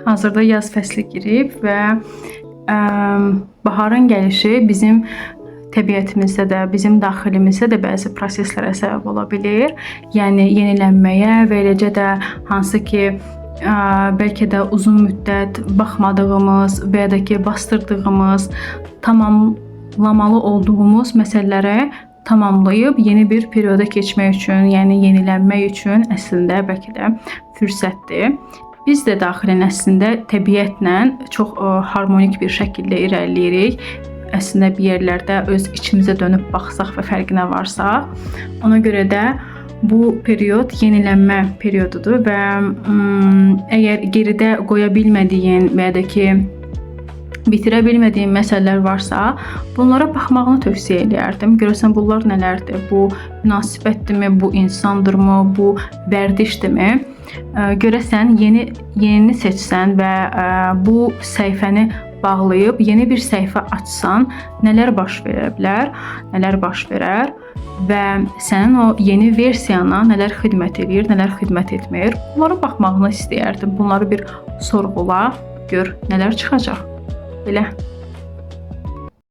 Hazırda yaz fəsli girib və baharın gəlişi bizim təbiətimizdə də, bizim daxilimizdə də bəzi proseslərə səbəb ola bilir. Yəni yenilənməyə və eləcə də hansı ki bəlkə də uzun müddət baxmadığımız və ya da ki bastırdığımız, tamamlamalı olduğumuz məsələlərə tamamlayıb yeni bir perioda keçmək üçün, yəni yenilənmək üçün əslində bəlkə də fürsətdir. Biz də daxilən əslində təbiətlə çox harmonik bir şəkildə irəliləyirik. Əslində bir yerlərdə öz içimizə dönüb baxsaq və fərqinə varsaq, ona görə də bu period yenilənmə periodudur və əgər geridə qoya bilmədiyin və ya da ki bitirə bilmədiyin məsələlər varsa, bunlara baxmağını tövsiyə eləyərdim. Görəsən bunlar nələrdir? Bu münasibətdirmi, bu insandırmı, bu vərdişdirmi? Görəsən yenini seçsən və bu səhifəni bağlayıb yeni bir səhifə açsan, nələr baş verə bilər, nələr baş verər və sənin o yeni versiyana nələr xidmət eləyir, nələr xidmət etmir? Bunlara baxmağını istəyərdim. Bunları bir sorğula, gör nələr çıxacaq. Belə.